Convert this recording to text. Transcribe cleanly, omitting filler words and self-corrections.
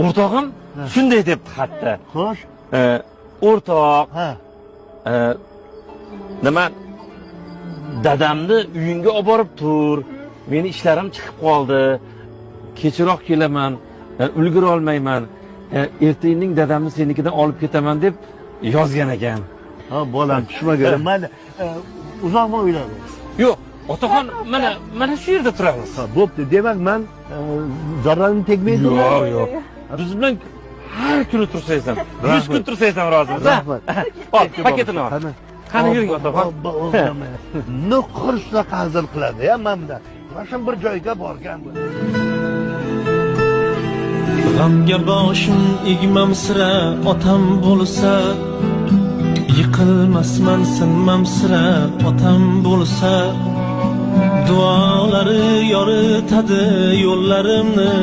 O'rtog'im shunday debdi xatda. Xo'sh. O'rtoq, Ha. Nima, dadamni uyingga olib borib tur. Meni ishlarim chiqib qoldi. Kechroq kelaman, ulgura olmayman. Ertaning dadamni senikidan olib ketaman deb yozgan ekan. Ha, bolam tushmagan. Mayli, uzoqmi uylari? Yo'q, otaxon, mana mana shu yerda turamiz. Ha, bo'pti. Demak, man zararim tegmaydi. Yo'q, yo'q. Biz bilan har kuni tursangiz ham, 100 kun tursangiz ham rozimiz. Rahmat. Ol, paketini ol. Qani? Qani yuring, otaxon. Nuqir shunaqa hazil qiladi, ya mana bundan. Mana shu bir joyga borgan bu. G'amga boshim egmam sira otam bo'lsa, yiqilmasman sinmam sira otam bo'lsa, duolari yoritadi yo'llarimni.